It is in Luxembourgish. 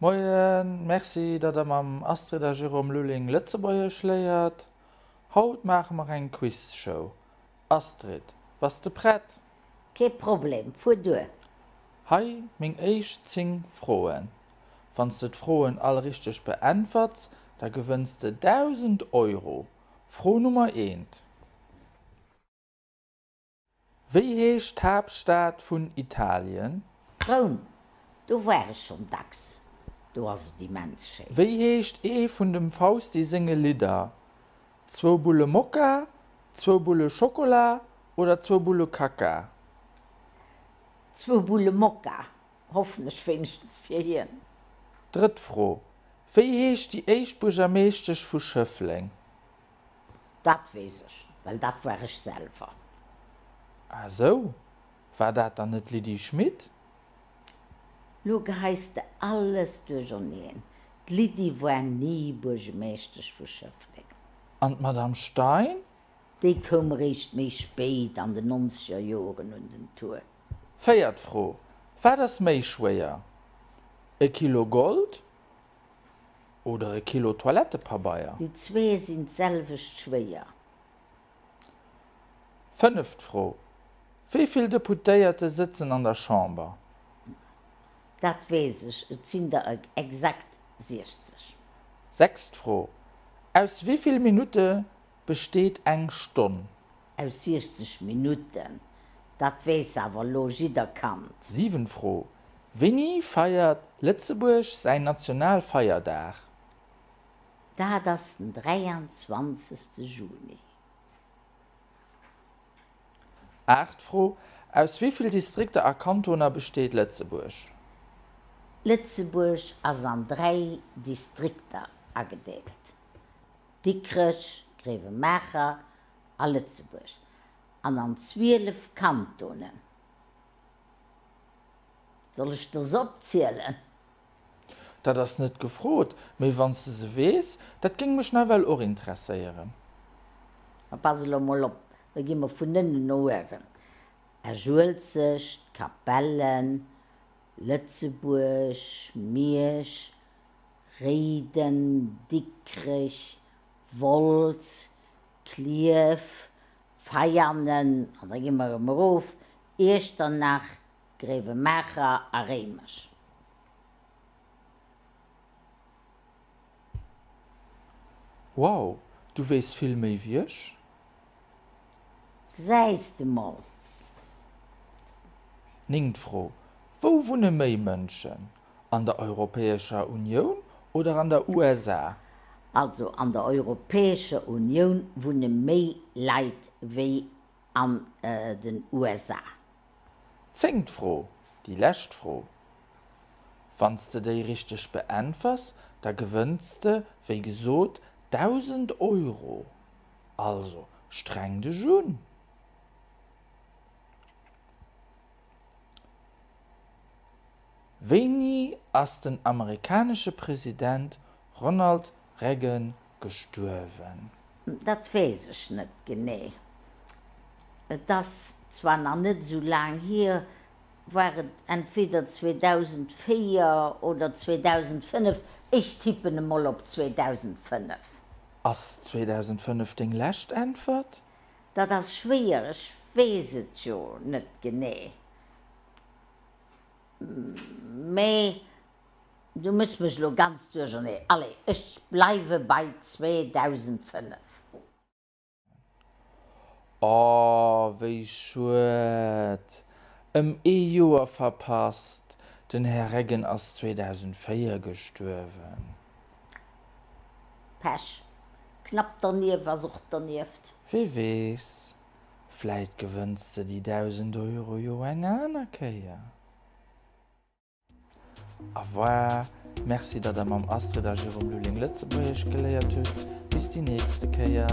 Moien, Merci, datt der mam Astrid a Jérôme Lulling Lëtzebuergesch léiert. Haut maache mer eng Quizshow. Astrid, bass de prett? Kee Problem, fuer duer! Hei meng éischt 10 Froen. Wann s de d'Froen all richteg beäntwerts, da gewënns de 1.000 Euro. Fro Nummer eent. Wéi heescht d'Haaptstad vun Italien? Roum, do war ech schonn dacks, do ass et immens schéin. Wéi heescht ee vun dem Fausti senge Lidder? Zwou Bulle Mokka, zwou Bulle Schokola oder zwou Bulle Kacka? Zwou Bulle Mokka, hoffen ech wéinegstens fir hien. Drëtt Fro, Wéi heescht déi éischt Buergermeeschtesch vu Schëffleng? Dat weess ech, well dat war ech selwer. Ah sou, war dat dann net d'Lydie Schmit? Lo geheis de alles duercherneen. D'Lydie war ni Buergemeeschtesch vu Schëffleng. An d'Madame Stein? Déi koum eréischt méi spéit, an den nonzeger Joren, un den Tour. Véiert Fro, Wat ass méi schwéier, e Kilo Gold Oder e Kilo Toilettepabeier? Déi zwee sinn d'selwecht schwéier. Fënneft Fro, Wéi vill Deputéierte sëtzen an der Chamber? Dat weess ech, et sinn der exakt 60. Sechst Fro, Aus wéi vill Minutte besteet eng Stonn? Aus 60 Minutten, dat weess awer elo jidder Kand. 7 Fro, Wéini feiert Lëtzebuerg säin Nationalfeierdag? Dat ass den 23. Juni. 8 Fro, Aus wéi vill Distrikter a Kantoner besteet Lëtzebuerg? Lëtzebuerg ass an 3 Distrikter agedeelt, Dikrech, Gréiwemaacher a Lëtzebuerg an an 12 Kantonen. Soll ech der se opzielen? Dat ass net gefrot, mee wann s de se weess, dat géing mech nawell och interesséieren. Ma pass elo mol op, da gi mer vun ënnen no uewen, Esch-Uelzecht, Capellen, Lëtzebuerg, Miersch, Réiden, Dikrech, Wolz, Klierf, Veianen, an da gi mer erëm erof, Iechternach, Gréiwemaacher a Réimech. Wow, du weess vill méi wéi ech. Gesäis de mol. Néngt Fro, Wou wunne méi Mënschen? An der Europäescher Unioun oder an der USA? Also an der Europäescher Unioun wunne méi Leit wéi an den USA. Zéngt Fro, déi lescht Fro. Wann s de déi richteg beäntwers, da gewënns de, wéi gesot, 1.000 Euro. Also streng dech un! Wéini ass den amerikanesche President Ronald Reagan gestuerwen? Dat weess ech net genee. Et ass zwar nach net esou laang hier, war et entweder 2004 oder 2005, ech tippen emol op 2005. Ass 2005 deng lescht Äntwert? Dat ass schwéier, ech weess et jo net genee. Mee du méchs mech elo ganz duercherneen. Allez, ech bleiwe bei 2005. Oh, wéi schued! Ëm ee Joer verpasst, den Här Reggen ass 2004 gestuerwen. Pech. Knapp dernieft ass och dernieft. Wee weess, vläit gewënns de déi 1.000 Euro jo eng aner Kéier. Au revoir, merci datt der mam Astrid a Jérôme Lulling Lëtzebuergesch geléiert hutt. Bis déi nächste Kéier.